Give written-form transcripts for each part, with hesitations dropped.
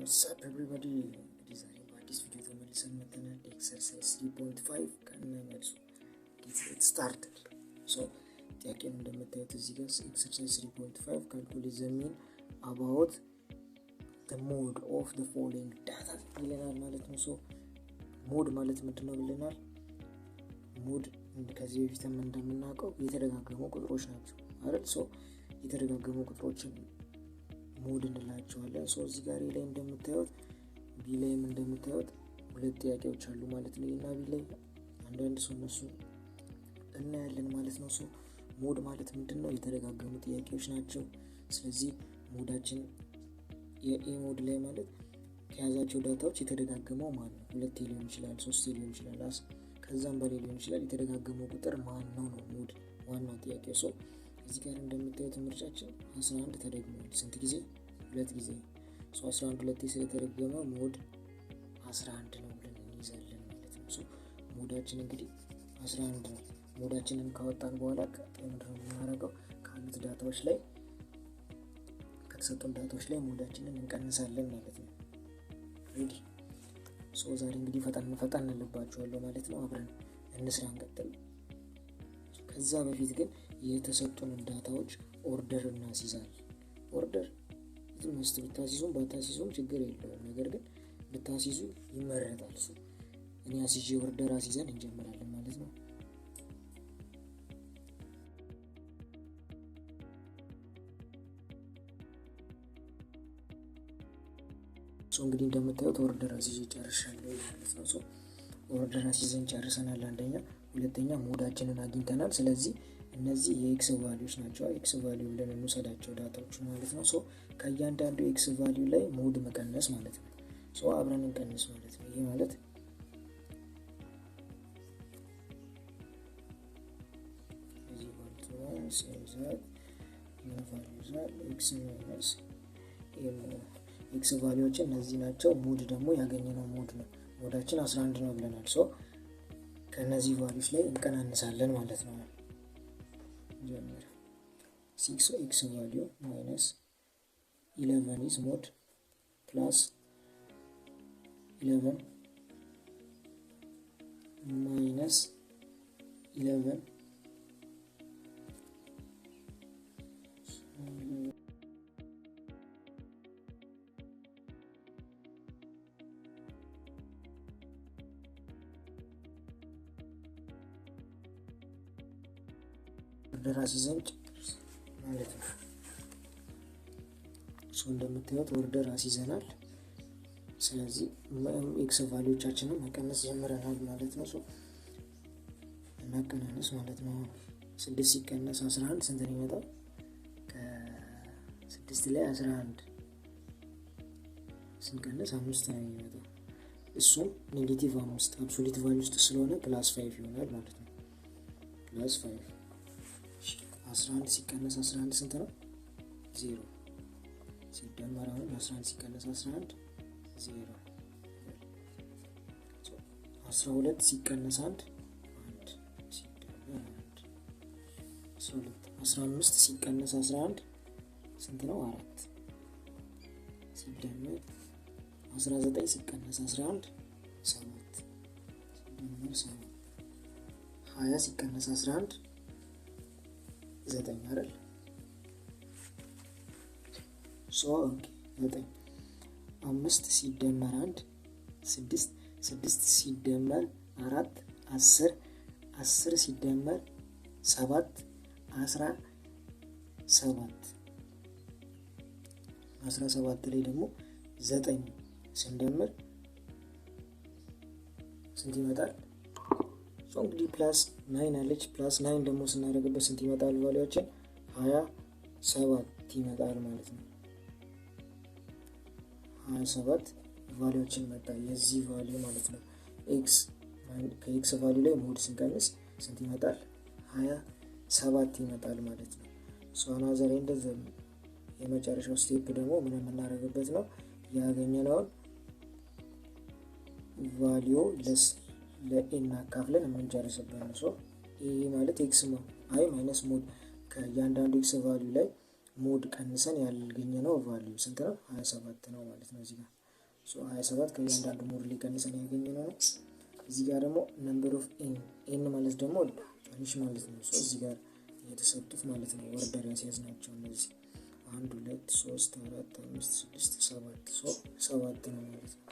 What's up, everybody? እንግዲህ ዛሬ በአዲስ ቪዲዮ ተመልሰን መጥተናል። Exercise 3.5 ከነ መልሱ። Get started. So ጥያቄውን እንደምታዩት እዚህ ጋር exercise 3.5, calculate the mean about the mode of the following data ይለናል ማለት ነው። So mode ማለት ምንድን ነው ብለናል? Mode ከዚህ በፊትም እንደምናውቀው የተደጋገሙ ቁጥሮች ናቸው አይደል? So የተደጋገሙ ቁጥሮችን mode እንላቸዋለን። So እዚህ ጋር ላይ እንደምታዩት፣ B ላይም እንደምታዩት ሁለት ጥያቄዎች አሉ ማለት ነው። እና B ላይ አንዳንድ ሰው እነሱ እናያለን ማለት ነው። So mode ማለት ምንድን ነው? የተደጋገሙ ጥያቄዎች ናቸው። ስለዚህ mode ኣችን የ A mode ላይ ማለት ከያዛቸው data ዎች የተደጋገመው ማን ነው? ሁለቴ ሊሆን ይችላል፣ ሶስቴ ሊሆን ይችላል፣ ከዛም በላይ ሊሆን ይችላል። የተደጋገመው ቁጥር ማን ነው ነው mode ዋናው ጥያቄ። So እዚህ ጋር እንደምታዩት ምርጫችን 11 ተደግሟል። ስንት ጊዜ? ሁለት ጊዜ። So 11 ሁለቴ ስለተደገመ mode 11 ነው ብለን እንይዛለን ማለት ነው። So mode ኣችን እንግዲህ 11 ነው። Mode ኣችንን ካወጣን በኋላ ቀጣይ ምንድነው የምናደርገው? ካሉት data ዎች ላይ፣ ከተሰጡን data ዎች ላይ mode ኣችንን እንቀንሳለን ማለት ነው። Ready? So ዛሬ እንግዲህ ፈጠን ፈጠን እንልባችኋለሁ ማለት ነው። አብረን እንስራ፣ እንቀጥል። ከዛ በፊት ግን የተሰጡንን data ዎች order እናስይዛለን። Order must ብታስይዙም ባታስይዙም ችግር የለውም። ነገር ግን ብታስይዙ ይመረጣል። እሱ እኔ አስይዤ order አስይዘን እንጀምራለን ማለት ነው። So እንግዲህ እንደምታዩት order አስይዤ ጨርሻለሁ ማለት ነው። So order አስይዘን ጨርሰናል። አንደኛ፣ ሁለተኛ mode ኣችንን አግኝተናል። ስለዚህ እነዚህ የ x value ዎች ናቸው። X value ብለን እንውሰዳቸው data ዎቹ ማለት ነው። So ከእያንዳንዱ x value ላይ mode መቀነስ ማለት ነው። So አብረን እንቀንስ ማለት ነው። ይህ ማለት is equal to that ምን value ይዛል? X minus x value ዎች እነዚህ ናቸው። Mode ደግሞ ያገኘነው mode ነው። Mode ኣችን 11 ነው ብለናል። So ከእነዚህ value ዎች ላይ እንቀናንሳለን ማለት ነው። ጀምር። Six x value minus 11 is mode, plus 11 minus 11. Order አስይዘን ማለት ነው። So እንደምታዩት order አስይዘናል። ስለዚህ x value ዎቻችንን መቀነስ ጀምረናል ማለት ነው። So እናቀናነስ ማለት ነው። ስድስት ሲቀነስ 11 ስንት ነው የሚመጣው? ከስድስት ላይ 11 ስንቀንስ አምስት ነው የሚመጣው። እሱም negative አምስት absolute value ውስጥ ስለሆነ plus five ይሆናል ማለት ነው። Plus five። 11 ሲቀነስ 11 ስንት ነው? ዜሮ። ሲደመር አሁን 11 ሲቀነስ 11 ዜሮ። 12 ሲቀነስ አንድ አንድ፣ ሲደመር አንድ 12። 15 ሲቀነስ 11 ስንት ነው? አራት። ሲደመር 19 ሲቀነስ 11 ሰባት፣ ሲደመር ሰባት። 20 ሲቀነስ 11 ዘጠኝ አይደል? So okay, ዘጠኝ። አምስት ሲደመር አንድ ስድስት፣ ስድስት ሲደመር አራት 10፣ 10 ሲደመር ሰባት 17። 17 ላይ ደግሞ ዘጠኝ ስንደምር ስንት ይመጣል? So እንግዲህ plus nine አለች። Plus nine ደግሞ ስናደርግበት ስንት ይመጣል? Value ኣችን 27 ይመጣል ማለት ነው። 27 value ኣችን መጣ፣ የዚህ value ማለት ነው። x ከ x value ላይ mode ስንቀንስ ስንት ይመጣል? 27 ይመጣል ማለት ነው። So another እንደዚ የመጨረሻው step ደግሞ ምን የምናደርግበት ነው? ያገኘነውን value ለስ ለ A እናካፍለን የምንጨርስበት ነው። So ይህ ማለት x i minus mode፣ ከእያንዳንዱ x value ላይ mode ቀንሰን ያገኘነው value ስንት ነው? 27 ነው ማለት ነው። እዚህ ጋር So 27 ከእያንዳንዱ mode ላይ ቀንሰን ያገኘነው ነው። እዚህ ጋር ደግሞ number of n፣ n ማለት ደግሞ ትንሽ ማለት ነው። So እዚህ ጋር የተሰጡት ማለት ነው order ያስያዝናቸው እነዚህ 1 2 3 4 5 6 7። So 7 ነው ማለት ነው።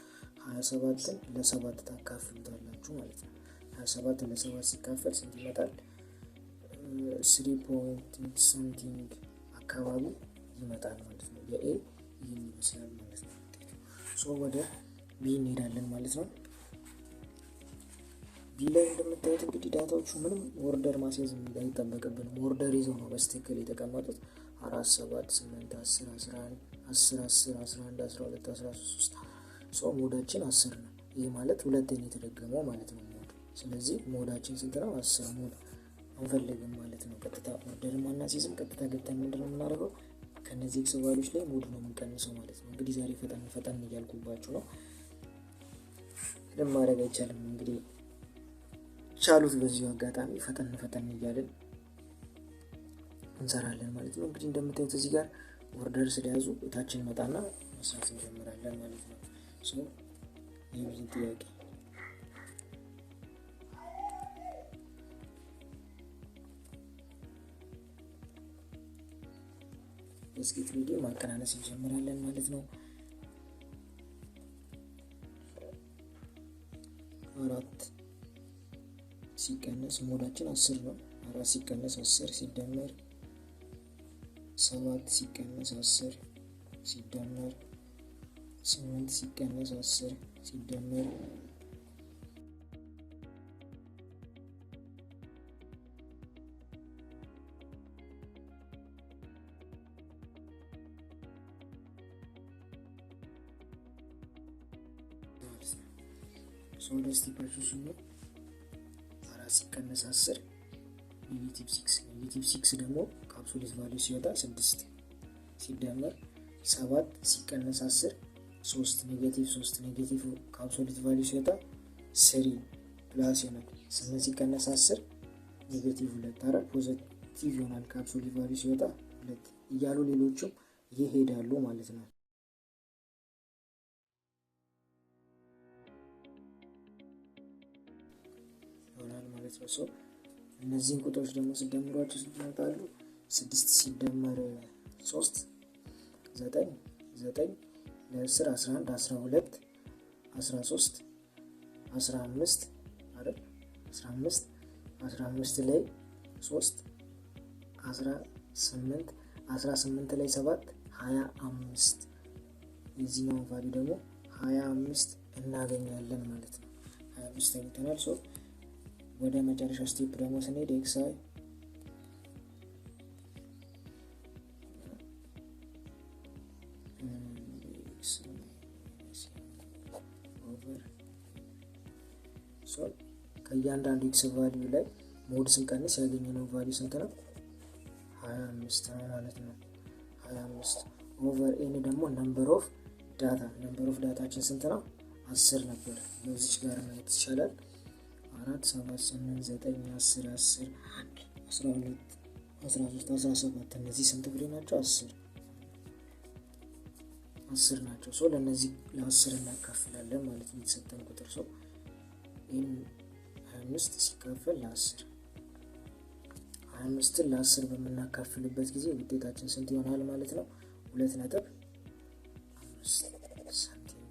27ን ለ7 ታካፍሉታላችሁ ማለት ነው። 27 ለ7 ሲካፈል ስንት ይመጣል? 3 point something አካባቢ ይመጣል ማለት ነው። የ A ይህን ይመስላል ማለት ነው። So ወደ B እንሄዳለን ማለት ነው። B ላይ እንደምታዩት እንግዲህ data ዎቹ ምንም order ማስያዝ አይጠበቅብንም። Order ይዘው ነው በትክክል የተቀመጡት። 4 7 8 10 11 10 10 11 12 13። So mode ኣችን 10 ነው። ይሄ ማለት ሁለተኛ የተደገመው ማለት ነው mode። ስለዚህ mode ኣችን ስንት ነው? 10 mode አንፈልግም ማለት ነው። ቀጥታ order ማናስይዝም። ቀጥታ ገብተን ምንድነው የምናደርገው? ከነዚህ x value ዎች ላይ mode ነው የምንቀንሰው ማለት ነው። እንግዲህ ዛሬ ፈጠን ፈጠን እያልኩባችሁ ነው። ምንም ማድረግ አይቻልም። እንግዲህ ቻሉት። በዚሁ አጋጣሚ ፈጠን ፈጠን እያልን እንሰራለን ማለት ነው። እንግዲህ እንደምታዩት እዚህ ጋር order ስለያዙ እታችን መጣና መስራት እንጀምራለን ማለት ነው። So የ B ን ጥያቄ እስኪ 3D ማቀናነስ እንጀምራለን ማለት ነው። 4 ሲቀነስ mode ኣችን 10 ነው። 4 ሲቀነስ 10 ሲደመር 7 ሲቀነስ 10 ሲደመር 8 ሲቀነስ 10 ሲደመር 4 ሲቀነስ 10 negative 6፣ negative 6 ደግሞ ከ absolute value ሲወጣ 6 ሲደመር 7 ሲቀነስ 10 3፣ negative 3፣ negative ከ absolute value ሲወጣ 3 plus ይሆናል። 8 ሲቀነስ 10 negative 2 አይደል? Positive ይሆናል ከ absolute value ሲወጣ 2 እያሉ ሌሎቹም ይሄዳሉ ማለት ነው። ይሆናል ማለት ነው። So እነዚህን ቁጥሮች ደግሞ ሲደምሯቸው ስንት ይመጣሉ? 6 ሲደመር 3 9፣ 9 ለ10 11 12 13 15 አይደል? 15፣ 15 ላይ 3 18፣ 18 ላይ 7 25። የዚህኛውን value ደግሞ 25 እናገኛለን ማለት ነው። 25 አግኝተናል። So ወደ መጨረሻው step ደግሞ ስንሄድ x i over፣ so ከእያንዳንዱ x value ላይ mode ስንቀንስ ያገኘነው value ስንት ነው? 25 ነው ማለት ነው። 25 over n ደግሞ number of data፣ number of data ችን ስንት ነው? 10 ነበር። በዚች ጋር ማየት ይቻላል። 4 7 8 9 10 10 1 12 13 17። እነዚህ ስንት ፍሬ ናቸው? 10 10 ናቸው። So ለነዚህ ለ10 እናካፍላለን ማለት ነው የተሰጠን ቁጥር። So ይሄን 25 ሲካፈል ለ10፣ 25ን ለ10 በምናካፍልበት ጊዜ ውጤታችን ስንት ይሆናል ማለት ነው? 2.5 something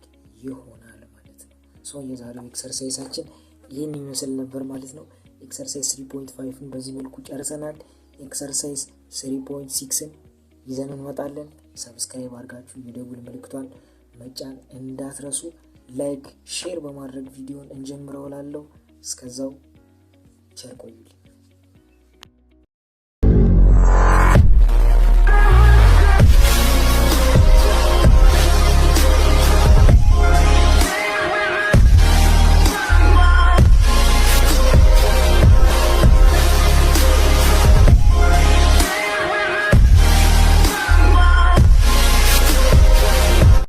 ይሆናል ማለት ነው። So የዛሬው exercise ኣችን ይህን ይመስል ነበር ማለት ነው። Exercise 3.5ን በዚህ መልኩ ጨርሰናል። Exercise 3.6ን ይዘን እንመጣለን። Subscribe አድርጋችሁ የደውል ምልክቷን መጫን እንዳትረሱ። Like፣ share በማድረግ ቪዲዮን እንጀምረው እላለሁ። እስከዛው ቸር ቆዩልኝ።